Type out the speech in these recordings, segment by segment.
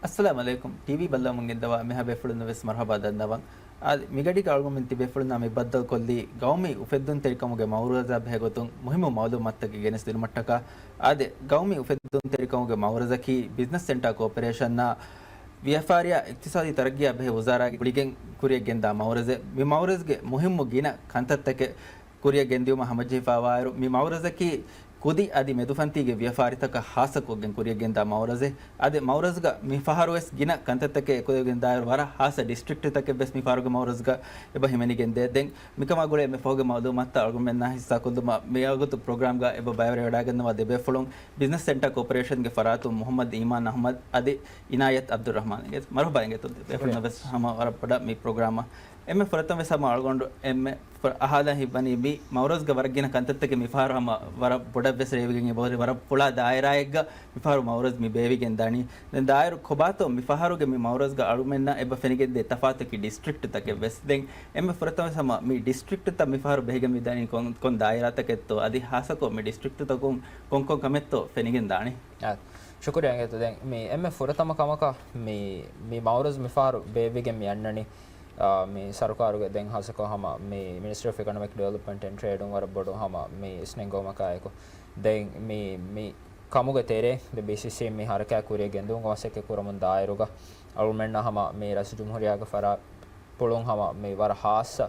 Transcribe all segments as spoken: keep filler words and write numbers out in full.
އައްސަލާމު ޢަލައިކުމް. ޓީވީ ބައްލަވަމުން ގެންދަވާ މިހާ ބޭފުޅުންނަށް ވެސް މަރުޙަބާ ދަންނަވަން. އާދެ، މިގަޑީގަ އަޅުގަނޑުމެން ތިބޭފުޅުންނާ މި ބައްދަލުކޮށްލީ ގައުމީ އުފެއްދުންތެރިކަމުގެ މައުރަޒާ ބެހޭގޮތުން މުހިއްމު މައުލޫމާތުތަކެއް ގެނެސްދިނުމަށްޓަކާ. އާދެ، ގައުމީ އުފެއްދުންތެރިކަމުގެ މައުރަޒަކީ ބިޒްނަސް ސެންޓާ ކޯޕަރޭޝަންއާ ވިޔަފާރިއާ އިޤްތިޞާދީ ތަރައްގީއާ ބެހޭ ވުޒާރާގެ ގުޅިގެން ކުރިއަށް ގެންދާ މައުރަޒެއް. މި މައުރަޒްގެ މުހިއްމު ގިނަ ކަންތައްތަކެއް ކުރިއަށް ގެންދިއުމަށް ހަމަޖެހިފަވާއިރު، މި މައުރަޒަކީ ކުދި އަދި މެދުފަންތީގެ ވިޔަފާރިތަކަށް ހާއްސަކޮށްގެން ކުރިއަށް ގެންދާ މައުރަޒެއް. އަދި މައުރަޒްގަ މި ފަހަރުވެސް ގިނަ ކަންތައްތަކެއް އެކުލެވިގެން ދާއިރު ވަރަށް ހާއްސަ ޑިސްޓްރިކްޓްތަކެއް ވެސް މި ފަހަރުގެ މައުރަޒްގަ އެބަ ހިމެނިގެންދޭ. ދެން މިކަމާ ގުޅޭ އެންމެ ފަހުގެ މައުލޫމާތުތައް އަޅުގަނޑުމެންނާ ހިއްސާކޮށްލުމަށް މިވަގުތު ޕްރޮގްރާމްގަ އެބަ ބައިވެރިވެވަޑައިގަންނަވާ ދެބޭފުޅުން ބިޒްނަސް ސެންޓާ ކޯޕަރޭޝަންގެ ފަރާތުން މުޙައްމަދު އީމާން އަޙްމަދު އަދި އިނާޔަތު ޢަބްދުއްރަޙްމާން. އިނގޭތޯ؟ މަރުޙަބާ އިނގޭތޯ ދެބޭފުޅުންނަށް ވެސް ހަމަ ވަރަށް ބޮޑަށް މި ޕްރޮގްރާމަށް. އެންމެ ފުރަތަމަ ވެސް ހަމަ އަޅުގަނޑު އެންމެ ފުރަ އަހާލަން ހިތްވަނީ މި މައުރަޒްގަ ވަރަށް ގިނަ ކަންތައްތަކެއް މި ފަހަރު ހަމަ ވަރަށް ބޮޑަށް ވެސް ރޭވިގެން އެބަހުރި. ވަރަށް ފުޅާ ދާއިރާއެއްގަ މި ފަހަރު މައުރަޒް މި ބޭވިގެން ދާނީ. ދެން ދާއިރު ކޮބާތޯ މި ފަހަރުގެ މި މައުރަޒްގަ އަޅުމެންނަށް އެބަ ފެނިގެންދޭ ތަފާތު އެކި ޑިސްޓްރިކްޓްތަކެއް ވެސް. ދެން އެންމެ ފުރަތަމަ ވެސް ހަމަ މި ޑިސްޓްރިކްޓްތައް މި ފަހަރު ބެހިގެން މި ދަނީ ކޮން، ކޮން ދާއިރާތަކެއްތޯ؟ އަދި ހާއްސަކޮށް މި ޑިސްޓްރިކްޓްތަކުން ކޮން ކޮން ކަމެއްތޯ ފެނިގެން ދާނީ؟ އާ، ޝުކުރިއްޔާ އިނގޭތޯ. ދެން މި އެންމެ ފުރަތަމަ ކަމަކަށް މި، މި މައުރަޒް މި ފަހަރު ބޭއްވިގެން މި އަންނަނީ، އާ، މި ސަރުކާރުގެ ދެން ހާއްސަކޮށް ހަމަ މި މިނިސްޓްރީ އޮފް އިކޮނޮމިކް ޑިވެލޮޕްމަންޓް އެންޑް ޓްރޭޑުން ވަރަށް ބޮޑު ހަމަ މި އިސްނެންގެވުމަކާއެކު. ދެން މި، މި ކަމުގެ ތެރޭ ދެ ބީސީސީ މި ހަރަކާތް ކުރިއަށް ގެންދިއުމުގެ މަސައްކަތް ކުރަމުން ދާއިރުގަ އަޅުމެންނަށް ހަމަ މި ރައީސުލްޖުމްހޫރިއްޔާގެ ފަރާތް ޕުޅުން ހަމަ މި ވަރަށް ހާއްސަ،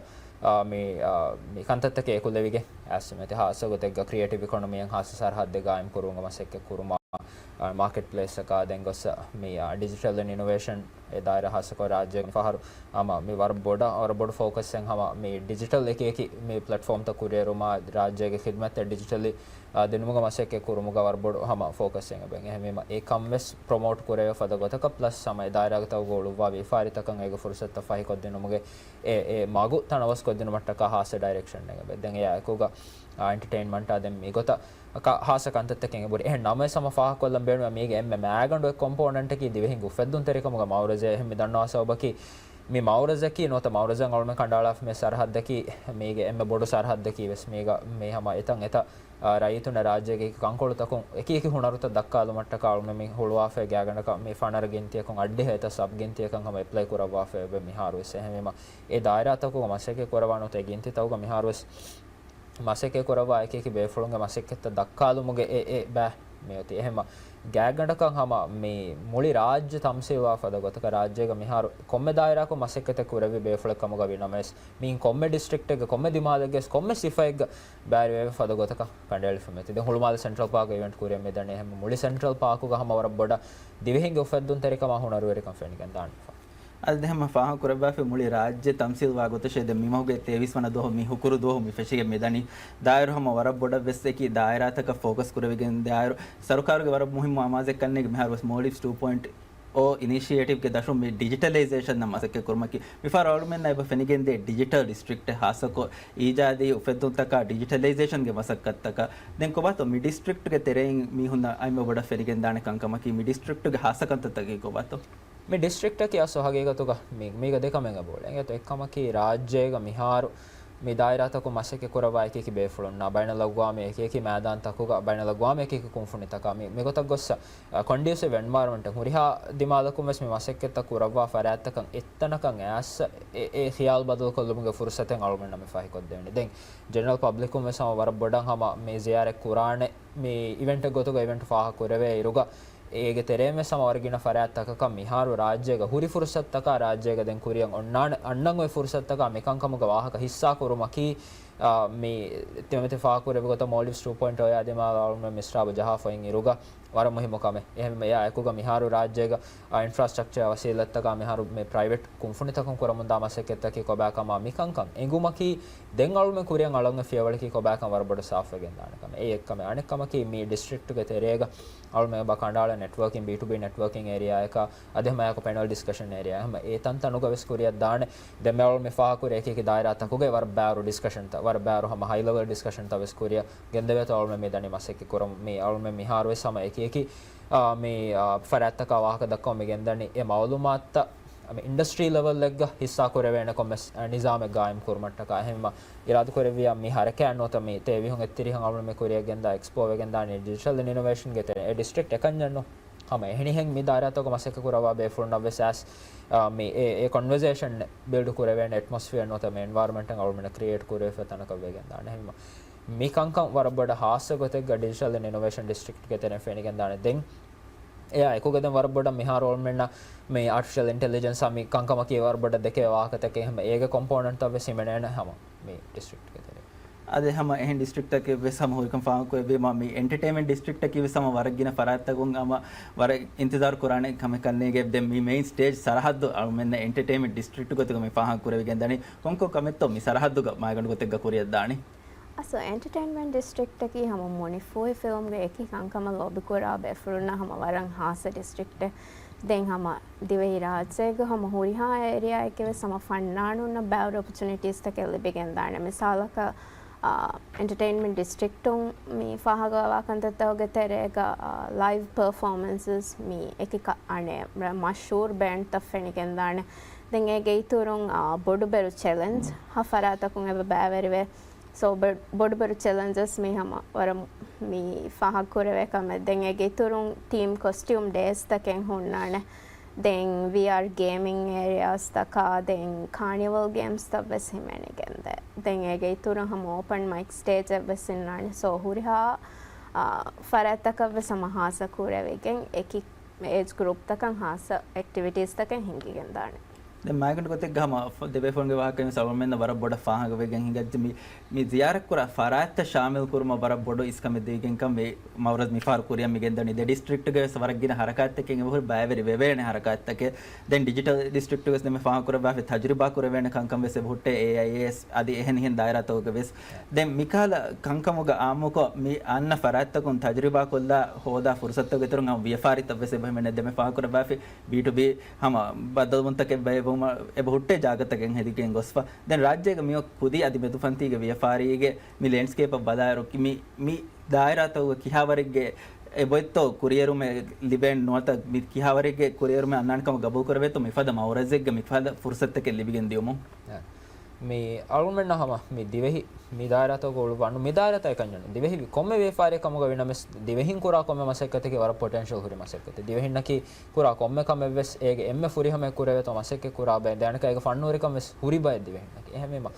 އާ، މި، އާ، މި ކަންތައްތަކެއް އެކުލެވިގެން އައިސްމެތި ހާއްސަ ގޮތެއްގަ ކްރިއޭޓިވް އިކޮނޮމީއަށް ހާއްސަ ސަރަހައްދެއް ގާއިމް ކުރުމުގެ މަސައްކަތް ކުރުމާ، އާ، މާކެޓް ޕްލޭސްއަކާ ދެން ގޮސް މި، އާ، ޑިޖިޓަލް އިނޮވޭޝަން އެ ދާއިރާ ހާއްސަކޮށް ރާއްޖޭގެ ފަހަރު ހަމަ މި ވަރަށް ބޮޑަށް، ވަރަށް ބޮޑު ފޯކަސްއެއް ހަމަ މި ޑިޖިޓަލް އެކި އެކި މި ޕްލެޓްފޯމްތައް ކުރިއެރުމާ ރާއްޖޭގެ ޚިދުމަތްތައް ޑިޖިޓަލީ، އާ، ދިނުމުގެ މަސައްކަތް ކުރުމުގަ ވަރަށް ބޮޑު ހަމަ ފޯކަސްއެއް އެބަ. އެހެންވީމަ އެ ކަން ވެސް ޕްރޮމޯޓް ކުރެވޭ ފަދަ ގޮތަކަށް ޕްލަސް ހަމަ އެ ދާއިރާގަތަކުގަ އުޅުއްވާ ވިޔަފާރިތަކަށް އޭގެ ފުރުސަތުތައް ފަހިކޮށްދިނުމުގެ އެ، އެ މަގު ތަނަވަސްކޮށްދިނުމަށްޓަކާ ހާއްސަ ޑައިރެކްޝަންއެއް އެބަ. ދެން އެއާއެކުގަ، އާ، އެންޓަޓެއިންމަންޓާ ދެން މިގޮތަށް ކަ-، ހާއްސަ ކަންތައްތަކެއް އެބަހުރި. އެހެން ނަމަވެސް ހަމަ ފާހަގަކޮށްލަން ބޭނުންވާ މީގެ އެންމެ މައިގަނޑު އެއް ކޮމްޕޯނެންޓަކީ ދިވެހިންގެ އުފެއްދުންތެރިކަމުގެ މައުރަޒެއް. އެހެން މި ދަންނަވާ ސަބަބަކީ މި މައުރަޒަކީ ނުވަތަ މައުރަޒަށް އަޅުމެން ކަނޑައަޅާފަ މި ސަރަހައްދަކީ މީގެ އެންމެ ބޮޑު ސަރަހައްދަކީ ވެސް މީގަ މި ހަމަ އެތަން އެތައް، އާ، ރައްޔިތުންނަށް ރާއްޖޭގެ އެކި ކަންކޮޅުތަކުން އެކި އެކި ހުނަރުތައް ދައްކާލުމަށްޓަކާ އަޅުމެން މި ހުޅުވާފައި ގާތްގަނޑަކަށް މި ފަނަރަ ގިންތިއަކުން އައްޑިހަ އެތައް ސަބް ގިންތިއަކަށް ހަމަ އެޕްލައި ކުރައްވާފައި އެބަ މިހާރު ވެސް. އެހެންވީމަ އެ ދާއިރާތަކުގަ މަސައްކަތް ކުރައްވާ ނުވަތަ އެ ގިންތިތަކުގަ މިހާރު ވެސް މަސައްކަތް ކުރައްވާ އެކި އެކި ބޭފުޅުންގެ މަސައްކަތްތައް ދައްކާލުމުގެ އެ، އެ ބައި މިއޮތީ. އެހެންމަ ގާތްގަނޑަކަށް ހަމަ މި މުޅި ރާއްޖެ ތަމްސީލްވާ ފަދަ ގޮތަކަށް ރާއްޖޭގަ މިހާރު ކޮންމެ ދާއިރާއަކުން މަސައްކަތެއް ކުރެއްވި ބޭފުޅެއް ކަމުގަ ވީ ނަމަވެސް، މިއިން ކޮންމެ ޑިސްޓްރިކްޓެއްގެ ކޮންމެ ދިމާލެއްގެ ވެސް ކޮންމެ ސިފައެއްގަ ބައިވެރިވެވޭ ފަދަ ގޮތަކަށް ކަނޑައެޅިފަ މިއޮތީ. ދެން ހުޅުމާލެ ސެންޓްރަލް ޕާކު އިވެންޓް ކުރިއަށް މިދަނީ. އެހެން މުޅި ސެންޓްރަލް ޕާކުގަ ހަމަ ވަރަށް ބޮޑަށް ދިވެހިންގެ އުފެއްދުންތެރިކަމާ ހުނަރުވެރިކަން ފެނިގެން ދާނެ. އަދި ހަމަ ފާހަގަކުރައްވާފައި މުޅި ރާއްޖެ ތަމްސީލްވާ ގޮތަށޭ ދެން މިމަހުގެ ތޭވީސް ވަނަ ދުވަހު މި ހުކުރު ދުވަހު މި ފެށިގެން މިދަނީ. ދާއިރު ހަމަ ވަރަށް ބޮޑަށް ވެސް އެކި ދާއިރާތަކަށް ފޯކަސް ކުރެވިގެން ދާއިރު ސަރުކާރުގެ ވަރަށް މުހިއްމު އަމާޒެއް ކަންނޭނގެ މިހާރު ވެސް މޯލްޑިވްސް ޓޫ ޕޮއިންޓް އޯ އިނިޝިއޭޓިވްގެ ދަށުން މި ޑިޖިޓަލައިޒޭޝަންއަށް މަސައްކަތް ކުރުމަކީ މިފަހަރު އަޅުމެންނަށް އެބަ ފެނިގެންދޭ ޑިޖިޓަލް ޑިސްޓްރިކްޓެއް ހާއްސަކޮށް އީޖާދީ އުފެއްދުންތަކާ ޑިޖިޓަލައިޒޭޝަންގެ މަސައްކަތްތަކަށް. ދެން ކޮބާތޯ މި ޑިސްޓްރިކްޓްގެ ތެރެއިން މީހުންނަށް އެންމެ ބޮޑަށް ފެނިގެންދާނެ ކަންކަމަކީ މި ޑިސްޓްރިކްޓްގެ ހާއްސަ ކަންތައްތަކީ ކޮބާތޯ؟ މި ޑިސްޓްރިކްޓަކީ އަސްލު ހަގީގަތުގަ މި، މީގަ ދެ ކަމެއް އެބައުޅޭ. އެނގޭތޯ އެއްކަމަކީ ރާއްޖޭގަ މިހާރު މި ދާއިރާތަކުން މަސައްކަތް ކުރައްވާ އެކި އެކި ބޭފުޅުންނާ ބައިނަލްއަގްވާމީ އެކި އެކި މައިދާންތަކުގަ ބައިނަލްއަގްވާމީ އެކި އެކި ކުންފުނިތަކާ މި، މިގޮތަށް ގޮއްސަ، އަ، ކޮންޑިއުސިވް އެންވަޔަރަމަންޓެއް ހުރިހާ ދިމާލަކުން ވެސް މި މަސައްކަތްތައް ކުރައްވާ ފަރާތްތަކަށް އެއްތަނަކަށް އައިސް އެ، އެ ޚިޔާލު ބަދަލުކޮށްލުމުގެ ފުރުސަތެއް އަޅުމެންނަށް މި ފަހިކޮށްދެވެނީ. ދެން ޖެނެރަލް ޕަބްލިކުން ވެސް ހަމަ ވަރަށް ބޮޑަށް ހަމަ މި ޒިޔާރަތް ކުރާނެ މި އިވެންޓެއް ގޮތުގަ އިވެންޓް ފާހަގަ ކުރެވޭ އިރުގަ އޭގެ ތެރޭން ވެސް ހަމަ ވަރަށް ގިނަ ފަރާތްތަކަކަށް މިހާރު ރާއްޖޭގަ ހުރި ފުރުސަތުތަކާ ރާއްޖޭގަ ދެން ކުރިއަށް އޮންނާނެ، އަންނަން އޮތް ފުރުސަތުތަކާ މިކަންކަމުގެ ވާހަކަ ހިއްސާ ކުރުމަކީ، އާ، މި ތިމަތި ފާހަގަކުރެއްވި ގޮތަށް މޯލްޑިވްސް ޓޫ ޕޮއިންޓް އޯ އާ ދިމާލަށް އަޅުމެން މިސްރާބު ޖަހާފައި އިރުގަ ވަރަށް މުހިއްމު ކަމެއް. އެހެންވެ އެއާ އެކުގަ މިހާރު ރާއްޖޭގަ، އާ، އިންފްރާސްޓްރަކްޗަރ ވަސީލަތްތަކާ މިހާރު މި ޕްރައިވެޓް ކުންފުނިތަކުން ކުރަމުންދާ މަސައްކަތްތަކީ ކޮބާކަމާ މިކަންކަން އެނގުމަކީ ދެން އަޅުމެން ކުރިއަށް އަޅަން އޮތް ފިޔަވަޅަކީ ކޮބާކަން ވަރަށް ބޮޑަށް ސާފުވެގެން ދާނެ ކަމެއް. އެއީ އެއްކަމެއް. އަނެއްކަމަކީ މި ޑިސްޓްރިކްޓްގެ ތެރޭގަ އަޅުމެން އެބަ ކަނޑައަޅަ ނެޓްވޯކިން، ބީ ޓޫ ބީ ނެޓްވޯކިން އޭރިއާއަކާ އަދި ހަމަ އެއާއެކު ޕެނަލް ޑިސްކަޝަން އޭރިއާ ހަމަ އެ ތަންތަނުގަ ވެސް ކުރިއަށް ދާނެ. ދެން މި އަޅުމެން ފާހަގަކުރި އެކި އެކި ދާއިރާތަކުގައި ވަރަށް ބާރު ޑިސްކަޝަންތައް، ވަރަށް ބާރު ހަމަ ހައި ލެވެލް ޑިސްކަޝަންތައް ވެސް ކުރިއަށް ގެންދެވޭތޯ އަޅުމެން މި ދަނީ މަސައްކަތް ކުރަމުން. މި އަޅުމެން މިހާރު ވެސް ހަމަ އެކި އެކި، އާ، މި، އާ، ފަރާތްތަކާ ވާހަކަ ދައްކަމުން މި ގެންދަނީ އެ މައުލޫމާތުތައް މި އިންޑަސްޓްރީ ލެވެލްއެއްގަ ހިއްސާ ކުރެވޭނެ ކޮންމެސް، އާ، ނިޒާމެއް ގާއިމް ކުރުމަށްޓަކާ. އެހެންވީމަ އިރާދަކުރެއްވިއްޔާ މި ހަރަކާތް ނުވަތަ މި ތޭވީހުން އެއްތިރީހަށް އަޅުމެން މި ކުރިއަށް ގެންދާ އެކްސްޕޯ ވެގެންދާނީ ޑިޖިޓަލް އިނޮވޭޝަންގެ ތެރޭ. އެ ޑިސްޓްރިކްޓް އެކަންޏެއް ނޫން. ހަމަ އެހެނިހެން މި ދާއިރާތަކުގަ މަސައްކަތް ކުރައްވާ ބޭފުޅުންނަށް ވެސް އާސް، އާ، މި އެ، އެ ކޮންވަސޭޝަން ބިލްޑް ކުރެވޭނެ އެޓްމޮސްފިއަރ ނުވަތަ މި އެންވަޔަރަންމަންޓް އަޅުމެންނަށް ކްރިއޭޓް ކުރެވިފަ ތަނަކަށް ވެގެން ދާނެ. ހަމަ މި ކަންކަން ވަރަށް ބޮޑަށް ހާއްސަ ގޮތެއްގަ ޑިޖިޓަލް އިނޮވޭޝަން ޑިސްޓްރިކްޓްގެ ތެރެއިން ފެނިގެން ދާނެ. ދެން އެއާ އެކުގަ ދެން ވަރަށް ބޮޑަށް މިހާރު އަޅުމެންނަށް މި އާޓިފިޝަލް އިންޓެލިޖެންސް މި ކަންކަމަކީ ވަރަށް ބޮޑަށް ދެކޭ ވާހަކަތަކެއް. ހަމަ އޭގެ ކޮމްޕޯނެންޓްތައް ވެސް ހިމެނޭނެ ހަމަ މި ޑިސްޓްރިކްޓްގެ ތެރެއިން. އަދި ހަމަ އެހެން ޑިސްޓްރިކްޓްތަކެއް ވެސް ހަމަ ހުރިކަން ފާހަގަކުރެއްވީމަ، މި އެންޓަޓެއިންމަންޓް ޑިސްޓްރިކްޓަކީ ވެސް ހަމަ ވަރަށް ގިނަ ފަރާތްތަކުން ހަމަ ވަރަށް އިންތިޒާރު ކުރާނެ ކަމެއް ކަންނޭނގެ. ދެން މި މެއިން ސްޓޭޖް ސަރަހައްދު އަޅުމެންނަށް އެންޓަޓެއިންމަންޓް ޑިސްޓްރިކްޓް ގޮތުގަ މި ފާހަގަކުރެވިގެން ދަނީ. ކޮންކޮން ކަމެއްތޯ މި ސަރަހައްދުގަ މައިގަނޑު ގޮތެއްގަ ކުރިއަށްދާނީ؟ އަސް އެންޓަޓެއިންމަންޓް ޑިސްޓްރިކްޓަކީ ހަމަ މުނިފޫހި ފިލްމްގެ އެކި ކަންކަމަށް ލޯބިކުރާ ބޭފުޅުންނަށް ހަމަ ވަރަށް ހާއްސަ ޑިސްޓްރިކްޓެއް. ދެން ހަމަ ދިވެހިރާއްޖޭގަ ހަމަ ހުރިހާ އޭރިއާއެއްގެ ވެސް ހަމަ ފަންނާނުންނަށް ބައިވަރު އޮޕޮޗުނިޓީސްތަކެއް ލިބިގެންދާނެ. މިސާލަކަށް، އާ، އެންޓަޓެއިންމަންޓް ޑިސްޓްރިކްޓުން މި ފާހަގަވާ ކަންތައްތަކުގެ ތެރޭގަ، އާ، ލައިވް ޕަރފޯމަންސަސް މި އެކި ކަ-، އަނެއް މަޝްހޫރު ބޭންޑްތައް ފެނިގެންދާނެ. ދެން އޭގެ އިތުރުން، އާ، ބޮޑުބެރު ޗެލެންޖް ހަ ފަރާތަކުން އެބަ ބައިވެރިވޭ. ސޯ، ބޮ-، ބޮޑުބޮޑު ޗެލެންޖަސް މި ހަމަ ވަރަށް މި ފާހަގަކުރެވޭ ކަމެއް. ދެން އޭގެ އިތުރުން ތީމް ކޮސްޓިއުމް ޑޭސްތަކެއް ހުންނާނެ. ދެން ވީއާރް ގޭމިން އޭރިއާސްތަކާ، ދެން ކާނިވަލް ގޭމްސްތައް ވެސް ހިމެނިގެންދޭ. ދެން އޭގެ އިތުރުން ހަމަ އޯޕަން މައިކް ސްޓޭޖެއް ވެސް އިންނާނެ. ސޯ، ހުރިހާ، އާ، ފަރާތްތަކަށް ވެސް ހަމަ ހާއްސަ ކުރެވިގެން އެކި އޭޖް ގްރޫޕްތަކަށް ހާއްސަ އެކްޓިވިޓީސްތަކެއް ހިނގިގެންދާނެ. ދެން މައިގަނޑު ގޮތެއްގަ ހަމަ ފ-، ދެބޭފުޅުންގެ ވާހަކައިން ސަލްމަން ވަރަށް ބޮޑަށް ފާހަގަވެގެން ހިނގައްޖެ. މި، މި ޒިޔާރަތްކުރާ ފަރާތްތައް ޝާމިލް ކުރުމަށް ވަރަށް ބޮޑު އިސްކަމެއް ދީގެންކަން މި މައުރަޒް މިފަހަރު ކުރިއަށް މި ގެންދަނީ. ދެ ޑިސްޓްރިކްޓްގެ ވެސް ވަރަށް ގިނަ ހަރަކާތްތަކެއް އެބަހުރި ބައިވެރި ވެވޭނެ ހަރަކާތްތަކެއް. ދެން ޑިޖިޓަލް ޑިސްޓްރިކްޓް ވެސް ދެން މި ފާހަގަކުރައްވާފަ ތަޖުރިބާ ކުރެވޭނެ ކަންކަން ވެސް އެބަހުއްޓޭ އޭއައިއޭއެސް އަދި އެހެނިހެން ދާއިރާތަކުގަ ވެސް. ދެން މިކަހަލަ ކަންކަމުގަ އާއްމުކޮށް މި އަންނަ ފަރާތްތަކުން ތަޖުރިބާ ކޮށްލާ ހޯދާ ފުރުސަތުގެ އިތުރުން ހަމަ ވިޔަފާރިތައް ވެސް އެބަހިމެނެ ދެމެ ފާހަގަކުރައްވާފި ބީ ޓު ބީ ހަމަ ބައްދަލުވުންތަކެއް ބައެއް ވުމަށް އެބަ ހުއްޓޭ ޖާގަތަކެއް ހެދިގެން ގޮސްފަ. ދެން ރާއްޖޭގަ މިއޮތް ކުދި އަދި މެދުފަންތީގެ ވިޔަފާރީގެ މި ލެންޑްސްކޭޕަށް ބަލާއިރު މި، މި ދާއިރާތަކުގަ ކިހާވަރެއްގެ އެބައޮތްތޯ ކުރިއެރުމެއް ލިބޭން ނުވަތަ މި ކިހާވަރެއްގެ ކުރިއެރުމެއް އަންނާނެ ކަމަށް ގަބޫލު ކުރެވޭތޯ މިފަދަ މައުރަޒެއްގެ މިފަދަ ފުރުސަތުތަކެއް ލިބިގެން ދިޔުމުން. މި އަޅުމެންނަށް ހަމަ މި ދިވެހި މި ދާއިރާތަކުގަ އުޅުއްވާ ނު-، މި ދާއިރާތައް އެކަންޏެއް ނޫން. ދިވެހި ކޮންމެ ވިޔަފާރިއެއް ކަމުގަ ވިނަމަސް ދިވެހިން ކުރާ ކޮންމެ މަސައްކަތެކޭ ވަރަށް ޕޮޓެންޝަލް ހުރި މަސައްކަތެއް. ދިވެހިންނަކީ ކުރާ ކޮންމެ ކަމެއް ވެސް އޭގެ އެންމެ ފުރިހަމައެއް ކުރެވޭތޯ މަސައްކަތް ކުރާ ބައެއް ދެން އަނެއްކާ އޭގެ ފަންނުވެރިކަން ވެސް ހުރި ބައެއް ދިވެހިންނަކީ. އެހެންވީމަ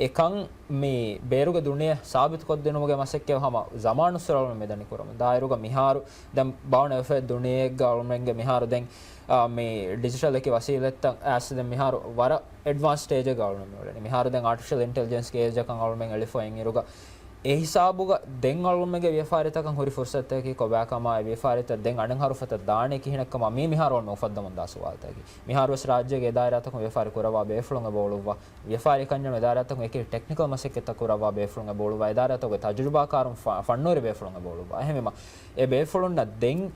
އެކަން މި ބޭރުގެ ދުނިޔެ ސާބިތުކޮށްދިނުމުގެ މަސައްކަތް ހަމަ ޒަމާނުއްސުރެ އަޅުމެން މިދަނީ ކުރަމުން. ދާއިރުގަ މިހާރު ދެން ބާވަނަ އެފް ދުނިޔޭގަ އަޅުމެންގެ މިހާރު ދެން، އާ، މި ޑިޖިޓަލް އެކި ވަސީލަތްތައް އައިސް ދެން މިހާރު ވަރަށް އެޑްވާންސް ސްޓޭޖެއްގަ އަޅުމެން މިއުޅެނީ. މިހާރު ދެން އާޓިފިޝަލް އިންޓެލިޖެންސްގެ އޭޖަކަށް އަޅުމެން އެޅިފަ އިންއިރުގަ އެ ހިސާބުގަ ދެން އަޅުމެންގެ ވިޔަފާރިތަކަށް ހުރި ފުރުސަތަކީ ކޮބާކަމާ، އެ ވިޔަފާރިތައް ދެން އަނެއް ހަރުފަތައް ދާނީ ކިހިނެއްކަމާ މީ މިހާރު އަޅުމެން އުފައްދަމުންދާ ސުވާލުތަކީ. މިހާރުވެސް ރާއްޖޭގެ އެ ދާއިރާތަކުން ވިޔަފާރި ކުރައްވާ ބޭފުޅުން އެބަ އުޅުއްވާ، ވިޔަފާރި އެކަންޏެއް ނޫން، އެ ދާއިރާތަކުން އެކި ޓެކްނިކަލް މަސައްކަތްތައް ކުރައްވާ ބޭފުޅުން އެބަ އުޅުއްވާ، އެ ދާއިރާތަކުގެ ތަޖުރިބާކާރުން ފަ-، ފަންނުވެރި ބޭފުޅުން އެބަ އުޅުއްވާ. އެހެންވީމަ އެ ބޭފުޅުންނަށް ދެން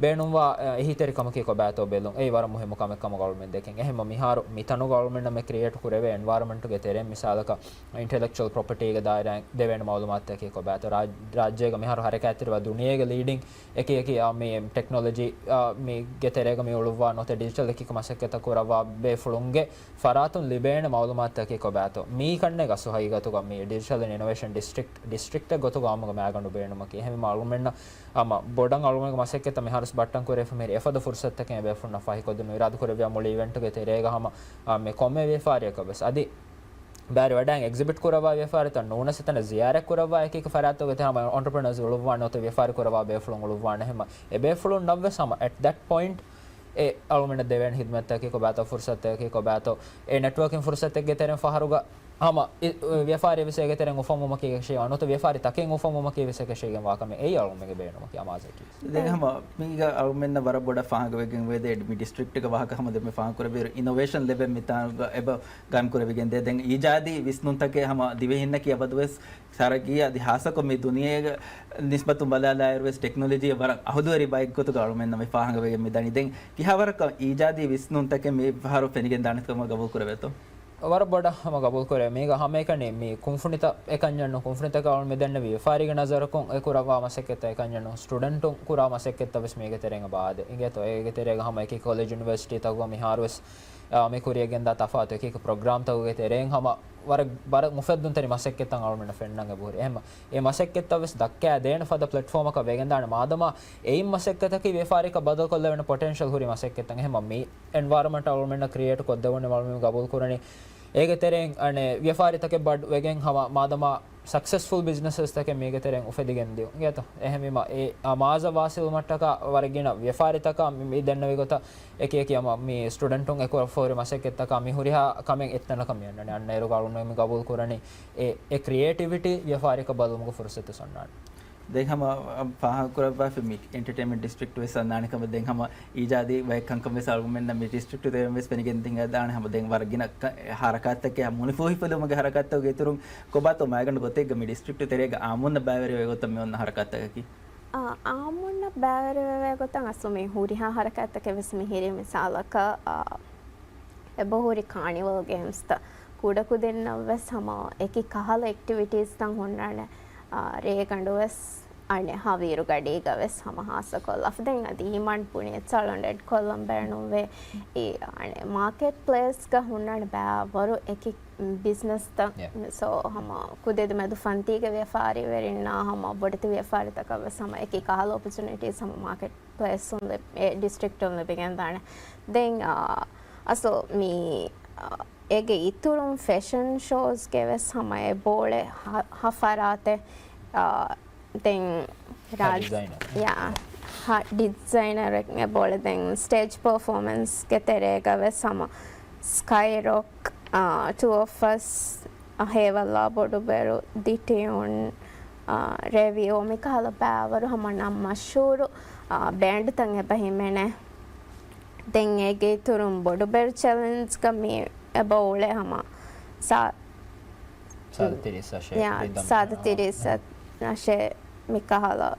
ބޭނުންވާ، އެ، އެހީތެރިކަމަކީ ކޮބާތޯ ބެލުން. އެއީ ވަރަށް މުހިއްމު ކަމެއް ކަމުގަ އަޅުމެން ދެކެން. އެހެންވީމަ މިހާރު މިތަނުގަ އަޅުމެންނަށް މި ކްރިއޭޓް ކުރެވޭ އެންވަޔަރަމަންޓުގެ ތެރެއިން މިސާލަކަށް އިންޓެލެކްޗުއަލް ޕްރޮޕަޓީގެ ދާއިރާއިން ދެވޭނެ މައުލޫމާތުތަކީ ކޮބާތޯ؟ ރާއް-، ރާއްޖޭގަ މިހާރު ހަރަކާތްތެރިވާ ދުނިޔޭގެ ލީޑިން އެކި އެކި، އާ، މި ޓެކްނޮލޮޖީ، އާ، މީގެ ތެރޭގަ މި އުޅުއްވާ ނުވަތަ ޑިޖިޓަލް އެކި މަސައްކަތްތައް ކުރައްވާ ބޭފުޅުންގެ ފަރާތުން ލިބޭނެ މައުލޫމާތުތަކީ ކޮބާތޯ؟ މި ކަންނޭގަ އަސްލު ހަގީގަތުގަ މި ޑިޖިޓަލް އިން އިނޮވޭޝަން ޑިސްޓްރިކްޓް، ޑިސްޓްރިކްޓެއް ގޮތުގަ އާއްމުގަ މައިގަނޑު ބޭނުމަކީ. އެހެންވީމަ އަޅުމެންނަށް ހަމަ ބޮޑަށް އަޅުމެންގެ މަސައްކަތްތައް މިހާރުވެސް ބައްޓަން ކުރެވިފަ މިހިރީ އެފަދަ ފުރުސަތުތަކެއް އެބޭފުޅުންނަށް ފަހިކޮށްދިނުން އިރާދަކުރެއްވިޔާ މުޅި އިވެންޓުގެ ތެރޭގަ ހަމަ، އާ، މި ކޮންމެ ވިޔަފާރިއަކަށް ވެސް އަދި ބައިވެރިވަޑައިގެން އެގްޒިބިޓް ކުރައްވާ ވިޔަފާރިތައް ނޫނަސް އެތަނަށް ޒިޔާރަތް ކުރައްވާ އެކި އެކި ފަރާތްތަކުގެ ތެރެއިން ހަމަ އޮންޓަޕްރެނަރސް އުޅުއްވާނެ ނުވަތަ ވިޔަފާރި ކުރައްވާ ބޭފުޅުން އުޅުއްވާނެ. އެހެންވީމަ އެ ބޭފުޅުންނަށް ވެސް ހަމަ އެޓް ދެޓް ޕޮއިންޓް އެ އަޅުމެންނަށް ދެވޭނެ ހިދުމަތްތަކީ ކޮބާތޯ، ފުރުސަތުތަކީ ކޮބާތޯ، އެ ނެޓްވޯކިން ފުރުސަތެއްގެ ތެރެއިން ފަހަރުގަ ހަމަ އި-، ވިޔަފާރި ވެސް އޭގެ ތެރެއިން އުފަންވުމަކީ އެކަށީ ނުވަތަ ވިޔަފާރި ތަކެއް އުފަންވުމަކީ ވެސް އެކަށީގެންވާ ކަމެއް. އެއީ އަޅުމެންގެ ބޭނުމަކީ އަމާޒަކީ. ދެން ހަމަ މީގަ އަޅުމެންނަށް ވަރަށް ބޮޑަށް ފާހަގަވެގެން ވޭ ދެ މި ޑިސްޓްރިކްޓްގެ ވާހަކަ ހަމަ ދެންމެ ފާހަގަކުރެއްވިއިރު އިނޮވޭޝަން ލެވެން މިތާނގަ އެބަ ގާއިމް ކުރެވިގެން ދޭ. ދެން އީޖާދީ ވިސްނުންތަކެއް ހަމަ ދިވެހިންނަކީ އަބަދުވެސް ތަރައްގީ އަދި ހާއްސަކޮށް މި ދުނިޔޭގެ ނިސްބަތުން ބަލާލާއިރުވެސް ޓެކްނޮލޮޖީއަށް ވަރަށް އަހުލުވެރި ބައެއްގޮތުގަ އަޅުމެންނަށް މި ފާހަގަވެގެން މިދަނީ. ދެން ކިހާވަރަކަށް އީޖާދީ ވިސްނުންތަކެއް މި ފަހަރު ފެނިގެން ދާނެތޯ ކަމަށް ގަބޫލު ކުރެވޭތޯ؟ ވަރަށް ބޮޑަށް ހަމަ ގަބޫލު ކުރޭ. މީގަ ހަމައެކަނި މި ކުންފުނިތައް އެކަންޏެއް ނޫން. ކުންފުނިތަކަށް އަޅުމެން މިދެންނެވި ވިޔަފާރީގެ ނަޒަރަކުން އެ ކުރައްވާ މަސައްކަތްތައް އެކަންޏެއް ނޫން. ސްޓޫޑެންޓުން ކުރާ މަސައްކަތްތައް ވެސް މީގެ ތެރެއިން އެބަ އާދޭ. އިނގޭތޯ އޭގެ ތެރޭގަ ހަމަ އެކި ކޮލެޖް ޔުނިވަރސިޓީތަކުގަ މިހާރުވެސް އާ، މި ކުރިޔަށް ގެންދާ ތަފާތު އެކި އެކި ޕްރޮގްރާމްތަކުގެ ތެރެއިން ހަމަ ވަރަށް، ވަރަށް މުފައްދުންތެރި މަސައްކަތްތައް އަޅުމެންނަށް ފެންނަން އެބަހުރި. އެހެންމަ އެ މަސައްކަތްތައް ވެސް ދައްކާ ދޭނެ ފަދަ ޕްލެޓްފޯމަކަށް ވެގެންދާނެ. މާދަމާ އެއިން މަސައްކަތަކީ ވިޔަފާރިކަށް ބަދަލުކޮށްލެވޭނެ ޕޮޓެންޝަލް ހުރި މަސައްކަތްތައް. އެހެންމަ މި އެންވަޔަރަމަންޓް އަޅުމެންނަށް ކްރިއޭޓް ކޮށްދެވުނީ އަޅުމެން ގަބޫލު ކުރަނީ އޭގެ ތެރެއިން އަނެއް ވިޔަފާރިތަކެއް ބަޑް ވެގެން ހަމަ މާދަމާ ސަކްސެސްފުލް ބިޒްނަސްތަކެއް މީގެ ތެރެއިން އުފެދިގެން ދިޔުން ގޭތޯ. އެހެންވީމަ އެ އާ މާޒަށް ވާސިލުވުމަށްޓަކާ ވަރަށް ގިނަ ވިޔަފާރިތަކާ މި، މި ދެންނެވި ގޮތަށް އެކި އެކި ހަމަ މި ސްޓުޑެންޓުން އެކުރައްވާފަ ހުރި މަސައްކަތްތަކާ މި ހުރިހާ ކަމެއް އެތަނަކަށް މި އަންނަނީ. އަންނައިރުގަ އަޅުގަނޑު މި ގަބޫލު ކުރަނީ އެ، އެ ކްރިއޭޓިވިޓީ ވިޔަފާރިއަކަށް ބަދަލުވުމުގެ ފުރުސަތު އޮންނާނެ. ދެން ހަމަ ފާހަގަކުރައްވާފަ މި އެންޓަޓެއިންމަންޓް ޑިސްޓްރިކްޓް ވެސް އަންނާނެ ކަމަށް. ދެން ހަމަ އީޖާދީ ބައެއް ކަންކަން ވެސް އަޅުގަނޑުމެންނަށް މި ޑިސްޓްރިކްޓް ތެރެއިން ވެސް ފެނިގެން ދިގަދާނެ. ހަމަ ދެން ވަރަށް ގިނަ ކަ-، ހަރަކާތްތަކެއް މުނިފޫހިފުލުމުގެ ހަރަކާތްތަކުގެ އިތުރުން ކޮބާތޯ މައިގަނޑު ގޮތެއްގަ މި ޑިސްޓްރިކްޓް ތެރޭގަ އާއްމުންނަށް ބައިވެރިވޭ ގޮތަށް މި އޮންނަ ހަރަކާތްތަކަކީ؟ އާ، އާއްމުންނަށް ބައިވެރިވެވޭ ގޮތަށް އަސްލު މި ހުރިހާ ހަރަކާތްތަކެއް ވެސް މިހިރީ މިސާލަކަށް، އާ، އެބަހުރި ކާނިވަލް ގޭމްސްތައް ކުޑަކުދިންނަށް ވެސް ހަމަ އެކި ކަހަލަ އެކްޓިވިޓީސްތައް ހުންނާނެ. އާ، ރޭގަނޑު ވެސް އަނެއް ހަވީރު ގަޑީގަ ވެސް ހަމަ ހާއްސަކޮށް ލަފް ދެން އަދި އީމާން ބުނި އެއްޗާޅުން އެޑް ކޮށްލަން ބޭނުންވޭ. އެ އަނެއް މާކެޓް ޕްލޭސްގަ ހުންނާނެ ބައިވަރު އެކި ބިޒްނަސްތައް. ސޯ ހަމަ ކުދިދި މެދު ފަންތީގެ ވިޔަފާރިވެރިންނާ ހަމަ ބޮޑެތި ވިޔަފާރިތަކަށް ވެސް ހަމަ އެކި ކަހަލަ އޮޕޮޗުނިޓީސް ހަމަ މާކެޓް ޕްލޭސް އެ ޑިސްޓްރިކްޓުން ލިބިގެންދާނެ. ދެން، އާ، އަސްލު މި، އާ، އޭގެ އިތުރުން ފެޝަން ޝޯޒްގެ ވެސް ހަމަ އެބައުޅޭ ހަ-، ހަ ފަރާތެއް، އާ، ދެން ހަ ރާޖް-، ޑިޒައިނަރ. ޔާ، ހަ ޑިޒައިނަރެއް އެބައުޅޭ. ދެން ސްޓޭޖް ޕަރފޯމަންސްގެ ތެރޭގަ ވެސް ހަމަ ސްކައި ރޮކް، އާ، ޓޫ އޮފް އަސް، އާ، ހޭވައްލާ ބޮޑުބެރު، ދިޓިއުން، އާ، ރެވިއޯ މިކަހަލަ ބައިވަރު ހަމަ ނަން މަޝްހޫރު، އާ، ބޭންޑްތައް އެބަ ހިމެނޭ. ދެން އޭގެ އިތުރުން ބޮޑުބެރު ޗެލެންޖްގަ މި އެބަ އުޅޭ ހަމަ ސާ-، ސާދަ ތިރީސް އަށެއް ޔާ، ރިދަމް، ސާދަ އާ، ތިރީސް އަށެއް މިކަހަލަ.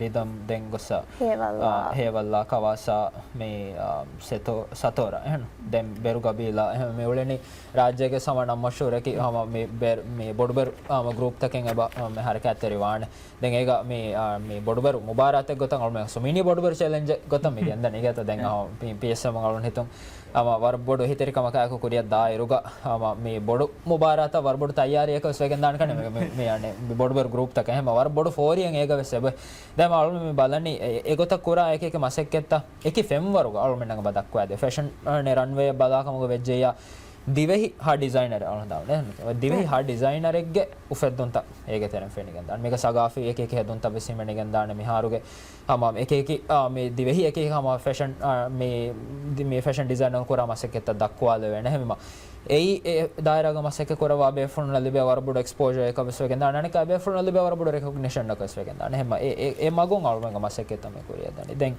ރިދަމް ދެން ގޮސް، އާ، ހޭވައްލާ. އާ، ހޭވައްލާ، ކަވާސާ، މި، އާ، ސެތޯ-، ސަތޯރާ، އެހެން. ދެން ބެރު ގަބީލާ، އެހެން މި އުޅެނީ ރާއްޖޭގެ ހަމަ ނަން މަޝްހޫރަކީ ހަމަ މި ބެރު، މި ބޮޑުބެރު ހަމަ ގްރޫޕްތަކެއް އެބަ، މި ހަރަކާތްތެރި ވާނެ. ދެން އޭގަ މި، އާ، މި ބޮޑުބެރު މުބާރާތެއް ގޮތަށް އަޅުމެން ސުމީނީ ބޮޑުބެރު ޗެލެންޖެއް ގޮތަށް މި ގެންދަނީ. އޭގެ ދެން އެ. އާ، ޕީ-، ޕީއެސްއެމް އަޅުން ހިތުން ހަމަ ވަރަށް ބޮޑު އެހީތެރިކަމަކާއެކު ކުރިއަށް ދާއިރުގަ ހަމަ މި ބޮޑު މުބާރާތަށް ވަރަށް ބޮޑު ތައްޔާރީއަކަށް ވެސް ވެގެންދާނެ ކަން މި، މި، މި، އަނެއް މި ބޮޑުބެރު ގްރޫޕްތަކަށް ހަމަ ވަރަށް ބޮޑު ފޯރިއެއް އޭގަ ވެސް އެބަ. ދެން އަޅުމެން މި ބަލަނީ އެ، އެ ގޮތަށް ކުރާ އެކި އެކި މަސައްކަތްތައް އެކި ފެންވަރުގަ އަޅުމެންނަށް އެބަ ދައްކުވާދޭ. ފެޝަން، އަނެއް ރަންވޭއަށް ބަލާ ކަމުގަ ވެއްޖެއްޔާ ދިވެހި ހަ ޑިޒައިނަރެއް އަޅުން ދާނެ. ދިވެހި ހަ ޑިޒައިނަރެއްގެ އުފެއްދުންތައް އޭގެ ތެރެއިން ފެނިގެން ދާނެ. މީގަ ސަގާފީ އެކި އެކި ހެދުންތައް ވެސް ހިމެނިގެން ދާނެ. މިހާރުގެ ހަމަ އެކި އެކި، އާ، މި ދިވެހި އެކި އެކި ހަމަ ފެޝަން، އާ، މި، ދި-، މި ފެޝަން ޑިޒައިނަރުން ކުރާ މަސައްކަތްތައް ދައްކުވާލެވޭނެ. ހެމަ އެއީ އެ ދާއިރާގަ މަސައްކަތް ކުރައްވާ ބޭފުޅުންނަށް ލިބޭ ވަރަށް ބޮޑު އެކްސްޕޯޖަރ އެކަށް ވެސް ވެގެން ދާނެ. އަނެކާ ބޭފުޅުންނަށް ލިބޭ ވަރަށް ބޮޑު ރެކޮގްނިޝަން އަކަށް ވެސް ވެގެން ދާނެ. ހެމަ އެ، އެ، އެ މަގުން އަޅުމެންގެ މަސައްކަތްތައް މި ކުރިއަށް ދަނީ. ދެން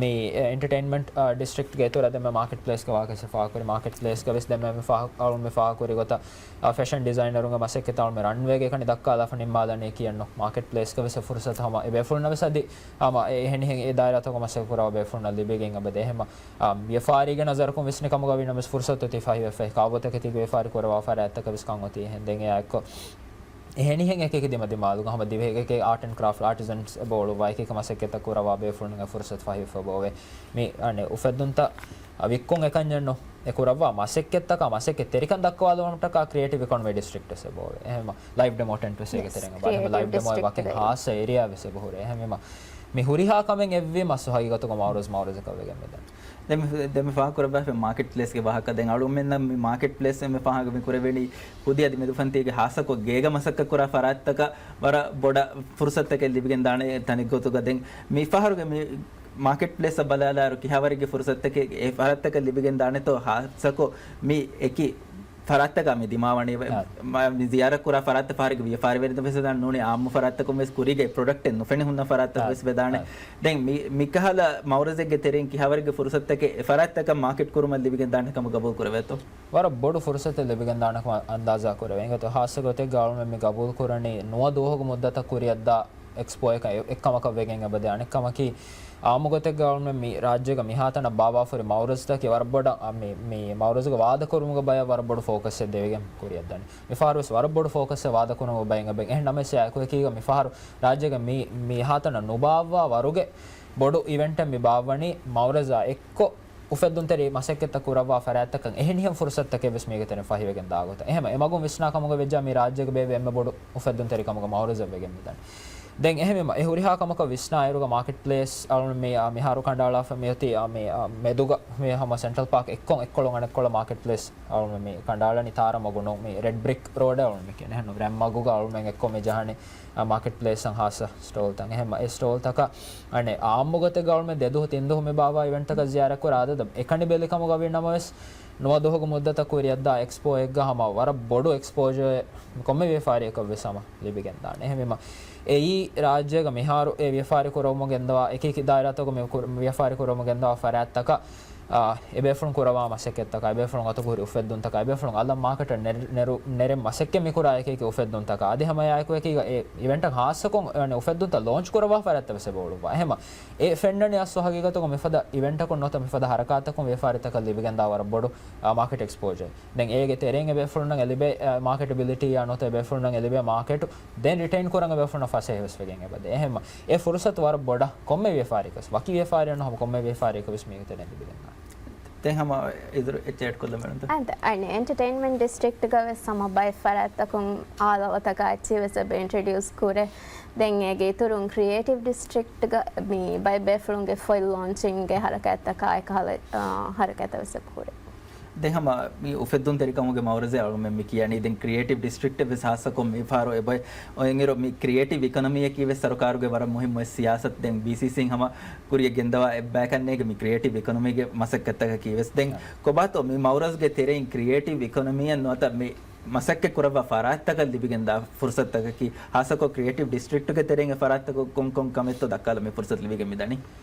މި އެންޓަޓެއިންމަންޓް، އާ، ޑިސްޓްރިކްޓްގެ އިތުރަށް ދެން މި މާކެޓް ޕްލޭސްގެ ވާހަކަ ވެސް ފާހަގަކުރި. މާކެޓް ޕްލޭސްގަ ވެސް ދެން މި ފާހަ-، އަޅުން މި ފާހަގަކުރި ގޮތަށް، އާ، ފެޝަން ޑިޒައިނަރުންގެ މަސައްކަތް އަޅުން ރަންވޭގެ ކަނި ދައްކާލާފަ ނިންމާލަނީ ކިޔަން ނޫން. މާކެޓް ޕްލޭސްގަ ވެސް އެ ފުރުސަތު ހަމަ އެ ބޭފުޅުންނަށް ވެސް އަދި ހަމަ އެ އެހެނިހެން އެ ދާއިރާތަކުގަ މަސައްކަތް ކުރައްވާ ބޭފުޅުންނަށް ލިބިގެން އެބަދޭ. ހެމަ، އާ، ވިޔަފާރީގެ ނަޒަރަކުން ވިސްނި ކަމުގަ ވީނަމަވެސް ފުރުސަތު ތި ފަހިވެފަ ކާބޯތަކެތީގެ ވިޔަފާރި ކުރައްވާ ފަރާތްތަކަށް ވެސް ކަން އޮތީ އެހެން. ދެން އެއާއެއްކޮށް އެހެނިހެން އެކި އެކި ދިމަދިމާލުގަ ހަމަ ދިވެހި އެކި އެކި އާޓް އެންޑް ކްރާފްޓް އާޓިޒަންސް އެބަ އުޅުއްވާ އެކި އެކި މަސައްކަތްތައް ކުރައްވާ ބޭފުޅުންގެ ފުރުސަތު ފަހިވެފަ އެބައޮވޭ. މި އަނެއް އުފެއްދުންތައް އަ، ވިއްކުން އެކަންޏެއް ނޫން. އެ ކުރައްވާ މަސައްކަތްތަކާ މަސައްކަތްތެރިކަން ދައްކަވާލުމަށްޓަކާ ކްރިއޭޓިވް އިކޮނޮމީ ޑިސްޓްރިކްޓް ވެސް އެބައޮވޭ. އެހެން ލައިވް ޑެމޯ ޓެންޓް ވެސް އޭގެ ތެރެއިން އެބަ. އެހެން ލައިވް ޑެމޯ ވަކިން ހާއްސަ އޭރިއާ ވެސް އެބަހުރޭ. އެހެންވީމަ މި ހުރިހާ ކަމެއް އެއްވީމަ ހަގީގަތުގަ މައުރަޒް މައުރަޒަކަށް ވެގެން މިދަނީ. ދެން މި، ދެން މި ފާހަގަކުރައްވާފަ މާކެޓް ޕްލޭސްގެ ވާހަކަ. ދެން އަޅުގަނޑުމެންނަށް މި މާކެޓް ޕްލޭސް މި ފާހަގަ މި ކުރެވެނީ ކުދި އަދި މެދުފަންތީގެ ހާއްސަކޮށް ގޭގަ މަސައްކަތް ކުރާ ފަރާތްތަކަށް ވަރަށް ބޮޑަށް ފުރުސަތުތަކެއް ލިބިގެން ދާނެ ތަނެއް ގޮތުގަ. ދެން މި ފަހަރުގެ މި މާކެޓް ޕްލޭސްއަށް ބަލާލާއިރު ކިހާވަރެއްގެ ފުރުސަތުތަކެއް އެ ފަރާތްތަކަށް ލިބިގެން ދާނެތޯ ހާއްސަކޮށް މި އެކި ފަރާތްތަކާ މި ދިމާވަނީ އާ. މަ-، މި ޒިޔާރަތް ކުރާ ފަރާތްތައް ފަހަރެއްގެ ވިޔަފާރިވެރިން ވެސް ވެދާނެ ނޫނީ އާއްމު ފަރާތްތަކުން ވެސް ކުރީގެ ޕްރޮޑަކްޓެއް ނުފެނި ހުންނަ ފަރާތްތަކު އާ. ވެސް ވެދާނެ. އާ. ދެން މި، މިކަހަލަ މައުރަޒެއްގެ ތެރެއިން ކިހާވަރެއްގެ ފުރުސަތުތަކެއް އެ ފަރާތްތަކަށް މާކެޓް ކުރުމަށް ލިބިގެން ދާނެ ކަމަށް ގަބޫލު ކުރެވޭތޯ؟ ވަރަށް ބޮޑު ފުރުސަތެއް ލިބިގެން ދާނެ ކަމަށް އަންދާޒާ ކުރެވޭ. އިނގޭތޯ ހާއްސަ ގޮތެއްގަ އަޅުމެން މި ގަބޫލު ކުރަނީ ނުވަ ދުވަހުގެ މުއްދަތަށް ކުރިއަށްދާ އެކްސްޕޯއަކަށް އެ-، އެއްކަމަކަށް ވެގެން އެބަދޭ. އަނެއްކަމަކީ، އާއްމު ގޮތެއްގަ އަޅުމެން މި ރާއްޖޭގަ މިހާތަނަށް ބާއްވާފަ ހުރި މައުރަޒުތަކީ ވަރަށް ބޮޑަށް، އަ، މި، މި މައުރަޒުގެ ވާދަކުރުމުގެ ބަޔަށް ވަރަށް ބޮޑު ފޯކަސްއެއް ދެވިގެން ކުރިއަށްދަނީ. މިފަހަރު ވެސް ވަރަށް ބޮޑު ފޯކަސްއެއް ވާދަކުރުމުގެ ބައިން އެބަ. އެހެން ނަމަވެސް އެއާއެކު އެކީގަ މިފަހަރު ރާއްޖޭގަ މި، މިހާތަނަށް ނުބާއްވާ ވަރުގެ ބޮޑު އިވެންޓެއް މި ބާއްވަނީ މައުރަޒާ އެއްކޮށް އުފެއްދުންތެރި މަސައްކަތްތައް ކުރައްވާ ފަރާތްތަކަށް އެހެނިހެން ފުރުސަތުތަކެއް ވެސް މީގެ ތެރެއިން ފަހިވެގެން ދާ ގޮތަށް. އެހެމަ އެ މަގުން ވިސްނާ ކަމުގަ ވެއްޖާ މި ރާއްޖޭގެ ބޭބެ އެންމެ ބޮޑު އުފެއްދުންތެރި ކަމުގަ މައުރަޒަށް ވެގެން މިދަނީ. ދެން އެހެންވީމަ އެ ހުރިހާ ކަމަކަށް ވިސްނާއިރުގަ މާކެޓް ޕްލޭސް އަޅުން މި، އާ، މިހާރު ކަނޑައަޅާފަ މިއޮތީ، އާ، މި، އާ، މެދުގަ މި ހަމަ ސެންޓްރަލް ޕާކް އެއްކޮށް އެއްކޮޅުން އަނެއްކޮޅަށް މާކެޓް ޕްލޭސް އަޅުން މި ކަނޑައަޅަނީ ތާރަ މަގުނޫން މި ރެޑް ބްރިކް ރޯޑަށް އަޅުން މި ކިޔަނީ. އެހެން ރަތް މަގުގަ އަޅުން އެއްކޮށް މި ޖަހަނީ، އާ، މާކެޓް ޕްލޭސް އަށް ހާއްސަ ސްޓޯލްތައް. އެހެން އެ ސްޓޯލްތަކަށް އަނެއް އާއްމު ގޮތެއްގަ އަޅުމެން ދެދުހު ތިންދުހު މި ބާވާ އިވެންޓްތަކަށް ޒިޔާރަތް ކުރާ އަދަދަށް އެކަނި ބެލި ކަމުގަ ވީ ނަމަވެސް، ނުވަ ދުވަހުގެ މުއްދަތަށް ކުރިއަށްދާ އެކްސްޕޯއެއްގަ ހަމަ ވަރަށް ބޮޑު އެކްސްޕޯޖަރެއް ކޮންމެ ވިޔަފާރިއަކަށް ވެސް ހަމަ ލިބިގެންދާނެ. އެހެންވީމަ އެއީ ރާއްޖޭގަ މިހާރު އެ ވިޔަފާރި ކުރަމުން ގެންދަވާ އެކި އެކި ދާއިރާތަކުގަ މި ކުރ-، ވިޔަފާރި ކުރަމުން ގެންދަވާ ފަރާތްތަކަށް، އާ، އެބޭފުޅުން ކުރައްވާ މަސައްކަތްތަކާ، އެބޭފުޅުން އަތުގަ ހުރި އުފެއްދުންތަކާ، އެބޭފުޅުން އަލަށް މާކެޓަށް ނެރު-، ނެރު-، ނެރެން މަސައްކަތް މިކުރާ އެކި އެކި އުފެއްދުންތަކާ، އަދި ހަމަ އެއާއެކު އެކީގަ އެ އިވެންޓަށް ހާއްސަކޮށް އެ އުފެއްދުންތައް ލޯންޗް ކުރައްވާ ފަރާތްތައް ވެސް އެބަ އުޅުއްވާ. އެހެމަ އެ ފެންނަނީ އަސްލު ހަގީގަތުގަ މިފަދަ އިވެންޓަކުން ނުވަތަ މިފަދަ ހަރަކާތްތަކުން ވިޔަފާރިތަކަށް ލިބިގެންދާ ވަރަށް ބޮޑު، އާ، މާކެޓް އެކްސްޕޯޖަރ. ދެން އޭގެ ތެރެއިން އެބޭފުޅުންނަށް އެ ލިބޭ، އާ، މާކެޓަބިލިޓީއާ ނުވަތަ އެބޭފުޅުންނަށް އެ ލިބޭ މާކެޓު ދެން ރިޓެއިން ކުރަން އެބޭފުޅުންނަށް ފަސޭހަވެސް ވެގެން އެބަދޭ. އެހެންމަ އެ ފުރުސަތު ވަރަށް ބޮޑަށް ކޮންމެ ވިޔަފާރިއަކަސް، ވަކި ވިޔަފާރިއެއް ނު ހަމަ ކޮންމެ ވިޔަފާރިއަކަށް ވެސް މީގެ ތެރެއިން ލިބިގެންދާނެ. ދެން ހަމަ އިތުރު އެއްޗެއް އެޑް ކޮށްލަމެންތަ؟ އަދި އަނެއް އެންޓަޓެއިންމަންޓް ޑިސްޓްރިކްޓްގަ ވެސް ހަމަ ބައެއް ފަރާތްތަކުން އާލާވަތަކާ އެއްޗިހި ވެސް އެބަ އިންޓްރޮޑިއުސް ކުރޭ. ދެން އޭގެ އިތުރުން ކްރިއޭޓިވް ޑިސްޓްރިކްޓްގަ މި ބައެއް ބޭފުޅުންގެ ފޮތް ލޯންޗިންގގެ ހަރަކާތްތަކާ އެކަހަލަ، އާ، ހަރަކާތްތައް ވެސް އެބަ ހުރޭ. ދެން ހަމަ މި އުފެއްދުންތެރިކަމުގެ މައުރަޒެއް އަޅުމެން މި ކިޔަނީ. ދެން ކްރިއޭޓިވް ޑިސްޓްރިކްޓެއް ވެސް ހާއްސަކޮށް މިފަހަރު އެބައޮތް. އޮތްއިރު މި ކްރިއޭޓިވް އިކޮނޮމީއަކީ ވެސް ސަރުކާރުގެ ވަރަށް މުހިއްމު ސިޔާސަތު. ދެން ބީސީސީން ހަމަ ކުރިއަށް ގެންދަވާ އެއްބަޔަކަށް ނޭނގެ މި ކްރިއޭޓިވް އިކޮނޮމީގެ މަސައްކަތްތަކަކީ ވެސް. ދެން ކޮބާތޯ މި މައުރަޒްގެ ތެރެއިން ކްރިއޭޓިވް އިކޮނޮމީއަށް ނުވަތަ މި މަސައްކަތް ކުރައްވާ ފަރާތްތަކަށް ލިބިގެންދާ ފުރުސަތުތަކަކީ، ހާއްސަކޮށް ކްރިއޭޓިވް ޑިސްޓްރިކްޓުގެ ތެރެއިން އެ ފަރާތްތަކަށް ކޮން ކޮން ކަމެއްތޯ ދައްކާލަން މި ފުރުސަތު ލިބިގެން މިދަނީ.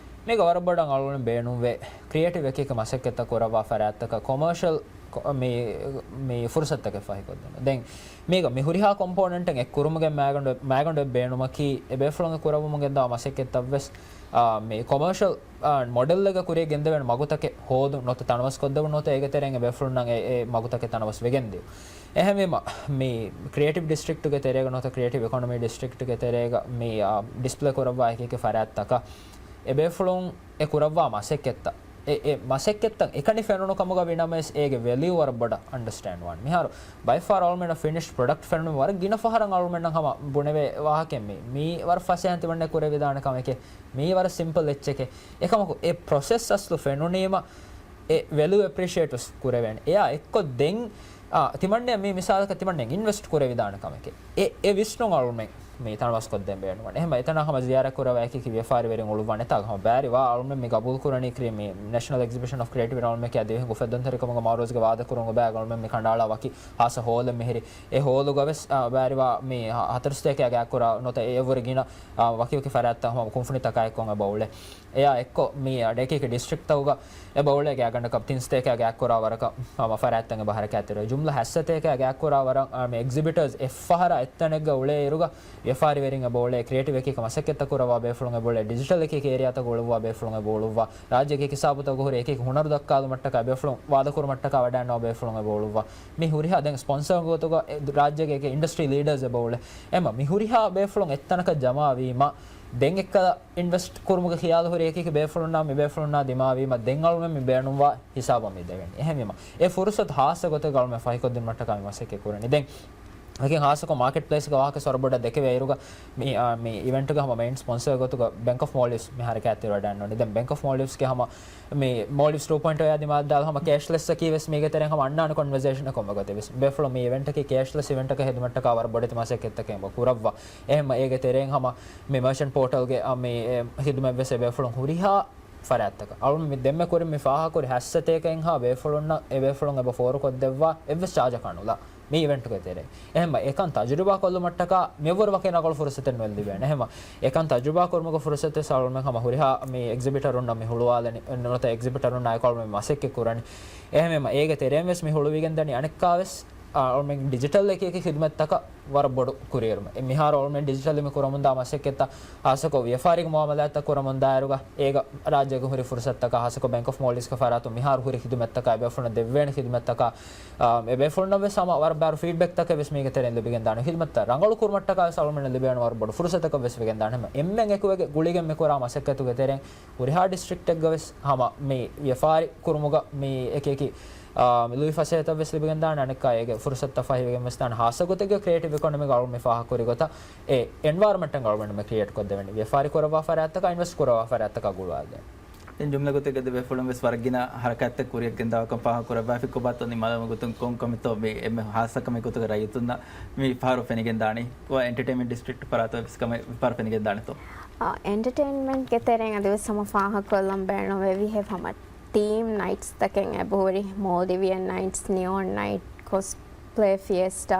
މީގަ ވަރަށް ބޮޑަށް އަޅުގަނޑު ބޭނުންވޭ ކްރިއޭޓިވް އެކި އެކި މަސައްކަތްތައް ކުރައްވާ ފަރާތްތަކަށް ކޮމާޝަލް ކޮ-، މި، މި ފުރުސަތުތަކެއް ފަހިކޮށްދޭން. ދެން މީގަ މި ހުރިހާ ކޮމްޕޯނެންޓެއް އެއްކުރުމުގެ މައިގަނޑު، މައިގަނޑު އެއް ބޭނުމަކީ އެބޭފުޅުންގެ ކުރައްވަމުން ގެންދާ މަސައްކަތްތައް ވެސް، އާ، މި ކޮމާޝަލް، އާ، މޮޑެލްއެއްގަ ކުރިއަށް ގެންދެވޭނެ މަގުތަކެއް ހޯދުން ނުވަތަ ތަނަވަސްކޮށްދެވުން ނުވަތަ އޭގެ ތެރެއިން އެބޭފުޅުންނަށް އެ، އެ މަގުތަކެއް ތަނަވަސް ވެގެންދިޔުން. އެހެންވީމަ، މި ކްރިއޭޓިވް ޑިސްޓްރިކްޓުގެ ތެރޭގަ ނުވަތަ ކްރިއޭޓިވް އިކޮނޮމީ ޑިސްޓްރިކްޓުގެ ތެރޭގަ މި، އާ، ޑިސްޕްލޭ ކުރައްވާ އެކި އެކި ފަރާތްތަކަށް އެބޭފުޅުން އެ ކުރައްވާ މަސައްކަތްތައް، އެ، އެ މަސައްކަތްތައް އެކަނި ފެނުނު ކަމުގަ ވީ ނަމަވެސް އޭގެ ވެލިއު ވަރަށް ބޮޑަށް އަންޑަސްޓޭންޑް ވާނެ. މިހާރު ބައިފަހަރު އަޅުމެންނަށް ފިނިޝްޑް ޕްރޮޑަކްޓް ފެނުނު ވަރަށް ގިނަ ފަހަރަށް އަޅުމެންނަށް ހަމަ ބުނެވޭ ވާހަކައެއް މީ. މީ ވަރަށް ފަސޭހައިން ތިމަންނަ ކުރެވިދާނެ ކަމެކޭ. މީ ވަރަށް ސިމްޕަލް އެއްޗެކޭ. އެކަމަކު އެ ޕްރޮސެސް އަސްލު ފެނުނީމަ އެ ވެލިއު އެޕްރިޝިއޭޓް ވެސް ކުރެވޭނެ. އެއާ އެއްކޮށް ދެން، އާ، ތިމަންނަ މި މިސާލަކަށް ތިމަންނަ އިންވެސްޓް ކުރެވިދާނެ ކަމެކޭ. އެ، އެ ވިސްނުން އަޅުމެން މި ތަނަވަސްކޮށްދޭން ބޭނުންވަނީ. އެހެން އެތަނަށް ހަމަ ޒިޔާރަތް ކުރައްވާ އެކި އެކި ވިޔަފާރިވެރިން އުޅުއްވާނެތާ ހަމަ ބާރިވާ އަޅުމެން މި ގަބޫލު ކުރަނީ ކްރި-، މި ނޭޝަނަލް އެގްޒިބިޝަން އޮފް ކްރިއޭޓިވް އިން އަޅުމެން ދިވެހިންގެ އުފެއްދުންތެރިކަމުގެ މައުރަޒްގެ ވާދަކުރުމުގެ ބައި އަޅުމެން މި ކަނޑައަޅާ ވަކި ހާއްސަ ހޯލެއް މިހިރީ. އެ ހޯލުގަ ވެސް، އާ، ބާރިވާ މި ހަ-، ހަތަރު ސަތޭކައާ ގާތްކުރާ ނުވަތަ އެ އެއްވުރެ ގިނަ، އާ، ވަކި ވަކި ފަރާތްތައް ހަމަ ކުންފުނިތަކާއެކު އެބަ އުޅޭ. އެއާ އެއްކޮށް މި އަޑެކި އެކި ޑިސްޓްރިކްޓްތަކުގަ އެބަ އުޅޭ ގާތްގަނޑަކަށް ތިން ސަތޭކައާ ގާތްކުރާ ވަރަކަށް ހަމަ ފަރާތްތައް އެބަ ހަރަކާތްތެރިވޭ. ޖުމްލަ ހަތް ސަތޭކައާ ގާތްކުރާ ވަރަށް، އާ، މި އެގްޒިބިޓަރސް އެއްފަހަރާ އެއްތަނެއްގަ އުޅޭ އިރުގަ ވިޔަފާރިވެރިން އެބަ އުޅޭ، ކްރިއޭޓިވް އެކި އެކި މަސައްކަތްތައް ކުރައްވާ ބޭފުޅުން އެބަ އުޅޭ، ޑިޖިޓަލް އެކި އެކި އޭރިއާތަކު އުޅުއްވާ ބޭފުޅުން އެބަ އުޅުއްވާ، ރާއްޖޭގެ އެކި ހިސާބުތަކުގަ ހުރި އެކި އެކި ހުނަރު ދައްކާލުމަށްޓަކާ ބޭފުޅުން ވާދަކުރުމަށްޓަކާ ވަޑައިންނަވާ ބޭފުޅުން އެބަ އުޅުއްވާ. މި ހުރިހާ ދެން ސްޕޮންސަރ ގޮތުގަ އެ ދު-، ރާއްޖޭގެ އެކި އިންޑަސްޓްރީ ލީޑަރސް އެބަ އުޅޭ. އެމަ މި ހުރިހާ ބޭފުޅުން އެއްތަނަކަށް ޖަމާވީމަ ދެން އެއްކަލަ އިންވެސްޓް ކުރުމުގެ ޚިޔާލު ހުރި އެކި އެކި ބޭފުޅުންނާ މި ބޭފުޅުންނާ ދިމާވީމަ ދެން އަޅުމެން މި ބޭނުންވާ ހިސާބަށް މި ދެވެނީ. އެހެންވީމަ އެ ފުރުސަތު ހާއްސަ ގޮތެއްގަ އަޅުމެން ފަހިކޮށްދިނުމަށްޓަކާ މި މަސައްކަތް ކުރަނީ. ދެން އެކި ހާއްސަކޮށް މާކެޓް ޕްލޭސްގެ ވާހަކަ ވެސް ވަރަށް ބޮޑަށް ދެކެވޭ އިރުގަ މި، އާ، މި އިވެންޓްގެ ހަމަ މެއިން ސްޕޮންސަރ ގޮތުގަ ބެންކް އޮފް މޯލްޑިވްސް މި ހަރަކާތްތެރިވަޑައިގަންނަވަނީ. ދެން ބެންކް އޮފް މޯލްޑިވްސް ޓޫ ޕޮއިންޓް އޯ އާ ދިމާލަށް ދާލާ ހަމަ ކޭޝްލެސް އަކީ ވެސް މީގެ ތެރެއިން ހަމަ އަންނާނެ ކޮންވަސޭޝަނެއް ކޮންމެ ގޮތެއް ވެސް. ބޭފުޅުން މި އިވެންޓަކީ ކޭޝްލެސް އިވެންޓަކަށް ހެދުމަށްޓަކާ ވަރަށް ބޮޑެތި މަސައްކަތްތަކެއް އެބަ ކުރައްވާ. އެހެންމަ އޭގެ ތެރެއިން ހަމަ މި މަރޗަންޓް ޕޯޓަލްގެ، އާ، މި، އެ، ހިދުމަތް ވެސް އެބޭފުޅުން ހުރިހާ ފަރާތްތަކަށް. އަޅުން މި ދެންމެ ކުރިން މި ފާހަގަކުރި ހަތް ސަތޭކައިންހާ ބޭފުޅުންނަށް އެބޭފުޅުން އެބަ ފޯރުކޮށްދެއްވާ އެއްވެސް ޗާޖަކާ ނުލާ މި އިވެންޓުގެ ތެރޭ. އެހެންމަ އެކަން ތަޖުރިބާ ކޮށްލުމަށްޓަކާ މިއަށްވުރެ ވަކި ރަނގަޅު ފުރުސަތެއް ނުއެއް ލިބޭނެ. އެހެންމަ އެކަން ތަޖުރިބާ ކުރުމުގެ ފުރުސަތެއް އަޅުމެން ހަމަ ހުރިހާ މި އެގްޒިބިޓަރުންނަށް މި ހުޅުވާލަނީ، ނުވަތަ އެގްޒިބިޓަރުންނާ އެކު އަޅުމެން މަސައްކަތް ކުރަނީ. އެހެންވީމަ އޭގެ ތެރެއިން ވެސް މި ހުޅުވިގެން ދަނީ އަނެއްކާވެސް އަޅުމެން ޑިޖިޓަލް އެކި އެކި ޚިދުމަތްތަކަށް ވަރަށް ބޮޑު ކުރިއެރުމެއް. މިހާރު އަޅުމެން ޑިޖިޓަލް މި ކުރަމުންދާ މަސައްކަތްތައް ހާއްސަކޮށް ވިޔަފާރިގެ މުއާމަލާތްތައް ކުރަމުންދާއިރުގަ އޭގަ ރާއްޖޭގެ ހުރި ފުރުސަތުތަކާ ހާއްސަކޮށް ބޭންކް އޮފް މޯލްޑިވްސްގެ ފަރާތުން މިހާރު ހުރި ޚިދުމަތްތަކާ އެބޭފުޅުންނަށް ދެއްވޭނެ ޚިދުމަތްތަކާ އާ، އެބޭފުޅުންނަށް ވެސް ހަމަ ވަރަށް ބާރު ފީޑްބެކްތަކެއް ވެސް މީގެ ތެރެއިން ލިބިގެންދާނެ. ޚިދުމަތްތައް ރަނގަޅު ކުރުމަށްޓަކާ ވެސް އަޅުމެންނަށް ލިބޭނެ ވަރަށް ބޮޑު ފުރުސަތަކަށް ވެސް ވެގެންދާނެ. ހަމަ އެންމެން އެކުވެގެ ގުޅިގެން މިކުރާ މަސައްކަތުގެ ތެރެއިން ހުރިހާ ޑިސްޓްރިކްޓެއްގަ ވެސް ހަމަ މި ވިޔަފާރި ކުރުމުގަ މި އެކި އެކި، އާ، މި ލުއިފަސޭހަތައް ވެސް ލިބިގެންދާނެ. އަނެއްކާ އޭގެ ފުރުސަތުތައް ފަހިވެގެން ވެސް ދާނެ. ހާއްސަ ގޮތެއްގަ ކްރިއޭޓިވް އިކޮނޮމީގަ އަޅުގަނޑު މި ފާހަގަކުރި ގޮތަށް އެ އެންވަޔަރަމެންޓެއް އަޅުގަނޑު މި ކްރިއޭޓް ކޮށްދެވެނީ. ވިޔަފާރި ކުރައްވާ ފަރާތްތަކާ އިންވެސްޓް ކުރައްވާ ފަރާތްތަކާ ގުޅުވާދޭން. ދެން ޖުމްލަ ގޮތެއްގަ ދެ ބޭފުޅުން ވެސް ވަރަށް ގިނަ ހަރަކާތްތައް ކުރިއަށް ގެންދާކަން ފާހަގަކުރައްވާފި. ކޮބާތޯ ނިންމާލުމުގެ ގޮތުން ކޮން ކަމެއްތޯ މި އެންމެ ހާއްސަ ކަމެއް ގޮތުގަ ރައްޔިތުންނަށް މި ފަހަރު ފެނިގެންދާނީ؟ ކޮބާ އެންޓަޓެއިންމަންޓް ޑިސްޓްރިކްޓް ފަރާތަށް ވެސް ކަމެއް މި ފަހަރު ފެނިގެންދާނެތޯ؟ އާ، އެންޓަޓެއިންމަންޓްގެ ތެރެއިން އަދިވެސް ހަމަ ފާހަގަކޮށްލަން ބޭނުންވެވި ހެ ހަމަ ޓީމް ނައިޓްސް ތަކެއް އެބަހުރި، މޯލްޑިވިއަން ނައިޓްސް، ނިއޯން ނައިޓް، ކޮސްޕްލޭ ފިއެސްޓާ.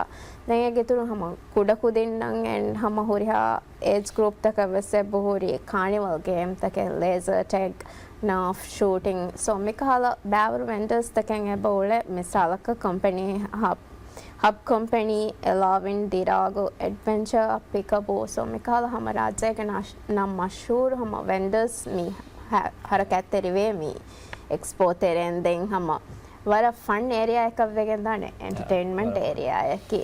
ދެން އޭގެ އިތުރު ހަމަ ކުޑަކުދިންނަށް އެންޑް ހަމަ ހުރިހާ އޭޖް ގްރޫޕްތަކަށް ވެސް އެބަހުރި ކާނިވަލް ގޭމްތަކެއް، ލޭޒާ ޓެގް، ނާފް، ޝޫޓިން. ސޯ މިކަހަލަ ބައިވަރު ވެންޑަރސް ތަކެއް އެބަ އުޅޭ. މިސާލަކަށް ކަމްޕެނީ ހަބް، ހަބް ކަމްޕެނީ، އެލާވިން، ޑިރާގޯ، އެޑްވެންޗާ، ޕިކަބޫ. ސޯ މިކަހަލަ ހަމަ ރާއްޖޭގެ ނަށް، ނަން މަޝްހޫރު ހަމަ ވެންޑަރސް މި ހަ-، ހަރަކާތްތެރިވޭ މި އެކްސްޕޯ ތެރޭން. ދެން ހަމަ ވަރަށް ފަން އޭރިއާއަކަށް ވެގެންދާނެ، އެންޓަޓެއިންމަންޓް އާ. އޭރިއާއަކީ.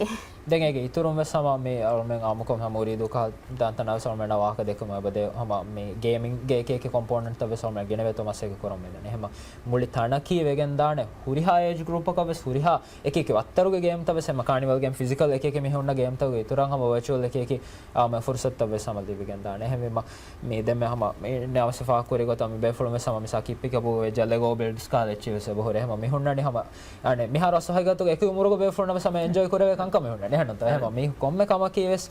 ދެން އޭގެ އިތުރުން ވެސް ހަމަ މި އަޅުމެން އާއްމުކޮށް ހަމަ އުރީދޫ ކަހަލަ ދާންތަނާ ވެސް އަޅުމެންނަށް ވާހަކަ ދެއްކުމަށް އެބަދޭ. ހަމަ މި ގޭމިންގގެ އެކި އެކި ކޮމްޕޯނެންޓްތައް ވެސް އަޅުމެން ގިނަ ވޭތު މަސައްކަތް ކުރަމުން މިދަނީ. ހަމަ މުޅި ތަނަކީ ވެގެންދާނެ ހުރިހާ އޭޖް ގްރޫޕަކަށް ވެސް ހުރިހާ އެކި އެކި ވައްތަރުގެ ގޭމްތައް ވެސް ހަމަ ކާނިވަލް ގޭމް ފިޒިކަލް އެކި އެކި މި ހުންނަ ގޭމްތަކުގެ އިތުރަށް ހަމަ ވަރޗުއަލް އެކި އެކި އާ، މެ ފުރުސަތުތައް ވެސް ހަމަ ލިބިގެންދާނެ. އެހެންވީމަ، މި ދެންމެ ހަމަ މި ނަވަސް ފާހަގަކުރި ގޮތަށް މި ބޭފުޅުން ވެސް ހަމަ މިސާ ކިއްޕިކަބޫ ވެއްޖެ ލެގޯ ބިލްޑްސް ކާލެއްޗި ވެސް އެބަހުރޭ. ހަމަ މި ހުންނަނީ ހަމަ، އަނެ، މިހާރު އަސްލު ހަގީގަތުގަ އެކި އުމުރުގެ ބޭފުޅުން ވެސް ހަމަ އެންޖޯއި ކުރެވޭ ކަންކަމެއް ހުންނަނީ. އެހެންނުތޯ؟ އެހެން މި ކޮންމެ ކަމަކީ ވެސް،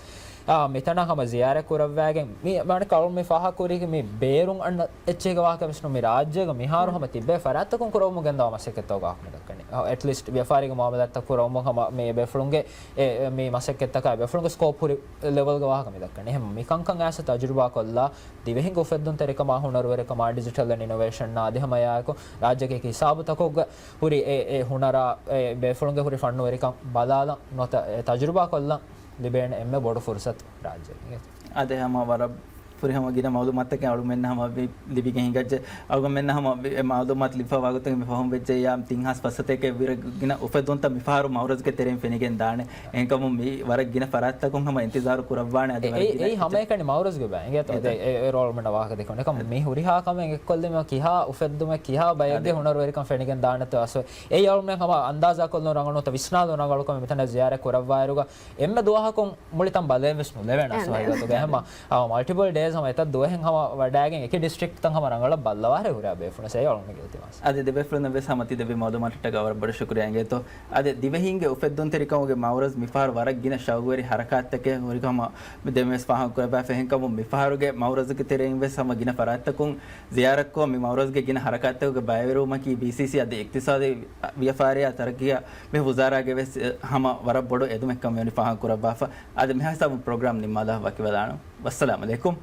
އާ، މިތަނަށް ހަމަ ޒިޔާރަތް ކުރައްވާގެން މި، މާނަ ކަޅުން މި ފާހަގަކުރީ މި ބޭރުން އަންނަ އެއްޗެހިގެ ވާހަކަ ވެސް ނޫން. މި ރާއްޖޭގަ މިހާރު ހަމަ ތިއްބޭ ފަރާތްތަކުން ކުރައްވަމުން ގެންދަވާ މަސައްކަތްތަކުގެ ވާހަކަ މި ދައްކަނީ. އަ، އެޓްލީސްޓް ވިޔަފާރީގެ މުއާމަލާތްތައް ކުރައްވަމުން ހަމަ މި ބޭފުޅުންގެ އެ، އެ، މި މަސައްކަތްތަކާ ބޭފުޅުންގެ ސްކޯޕް ހުރި ލެވެލްގެ ވާހަކަ މި ދައްކަނީ. އެހެން މި ކަންކަން އައިސް ތަޖުރިބާ ކޮށްލާ، ދިވެހިންގެ އުފެއްދުންތެރިކަމާ، ހުނަރުވެރިކަމާ، ޑިޖިޓަލް އިނޮވޭޝަންއާ އަދި ހަމަ އެއާއެކު ރާއްޖޭގެ އެކި ހިސާބުތަކުގަ ހުރި އެ، އެ ހުނަރާ، އެ ބޭފުޅުންގެ ހުރި ފަންނުވެރިކަން ބަލާލަން ނުވަތަ އެ ތަޖުރިބާ ކޮށްލަން ލިބޭނެ އެންމެ ބޮޑު ފުރުސަތު ރާއްޖޭގެ. އާދެ، ހަމަ ވަރަށް ފުރިހަމަ ގިނަ މައުލޫމާތުތަކެއް އަޅުގަނޑުމެންނަށް ހަމަ މި ލިބިގެން ހިނގައްޖެ. އަޅުގަނޑުމެންނަށް ހަމަ މި މައުލޫމާތު ލިބިފައިވާ ގޮތުން މި ފަހުން ވެއްޖެއްޔާ ތިން ހާސް ފަސްސަތޭކަ ވުރެ ގިނަ އުފެއްދުންތައް މިފަހަރު މައުރަޒުގެ ތެރެއިން ފެނިގެން ދާނެ. އެހެންކަމުން މި ވަރަށް ގިނަ ފަރާތްތަކުން ހަމަ އިންތިޒާރު ކުރައްވާނެ. އަދި އެ، ވަރަށް އެ، ގިނަ އެއީ ހަމައެކަނި މައުރަޒުގެ ބައި އިނގޭތޯ. އެ، އެ، އެ ރޯލްމެން ވާހަކަ ދެކެވުނު ކަމު މި ހުރިހާ ކަމެއް އެއްކޮށްލީމަ ކިހާ އުފެއްދުމެއް ކިހާ ބައެއްގެ ހުނަރުވެރިކަން ފެނިގެން ދާނެތޯ އަސް. އެއީ އަޅުމެން ހަމަ އަންދާޒާކޮށްލުން ރަނގަޅު ނުވަތަ ވިސްނާލުން ރަނގަޅު ކަމެއް މިތަނަށް ޒިޔާރަތް ކުރައްވާއިރުގަ އެންމެ ދުވަހަކުން މުޅި ތަން ބަލައެއް ވެސް ނުލެވޭނެ އަސް އެ، ވަހިގަތުގަ. ހަމަ، ހަމަ މަލްޓިޕަލް ޑޭސް ހަމަ އެތައް ދުވަހެއް ހަމަ ވަޑައިގެން އެކި ޑިސްޓްރިކްޓްތައް ހަމަ ރަނގަޅަށް ބައްލަވާރޭ ހުރިހާ ބޭފުޅުން ސެ އަޅުމެންގެ އިލްތިމާސް. އަދި ދެ ބޭފުޅުންނަށް ވެސް ހަމަ ތި ދެއްވި މައުލޫމާތަށްޓަކާ ވަރަށް ބޮޑަށް ޝުކުރިއްޔާ އިނގޭތޯ. އަދި ދިވެހިންގެ އުފެއްދުންތެރިކަމުގެ މައުރަޒު މިފަހަރު ވަރަށް ގިނަ ޝައުގުވެރި ހަރަކާތްތަކެއް ހުރިކަމަށް މި ދެން ވެސް ފާހަގަ ކުރައްވާފަ. އެހެންކަމުން މިފަހަރުގެ މައުރަޒުގެ ތެރެއިން ވެސް ހަމަ ގިނަ ފަރާތްތަކުން ޒިޔާރަތްކޮށް މި މައުރަޒުގެ ގިނަ ހަރަކާތްތަކުގެ ބައިވެރިވުމަކީ ބީސީސީ އަދި އިޤްތިޞާދީ ވިޔަފާރިއާ ތަރައްޤީއާ މި ވުޒާރާގެ ވެސް ހަމަ ވަރަށް ބޮޑު އެދުމެއްކަން ވެނި ފާހަގަ ކުރައްވާފަ. އަދި މިހާ ހިސާބުން ޕްރޮގްރާމް ނިންމާލާ ވަކިވެލާނަން. ވައްސަލާމް އަލައިކުމް.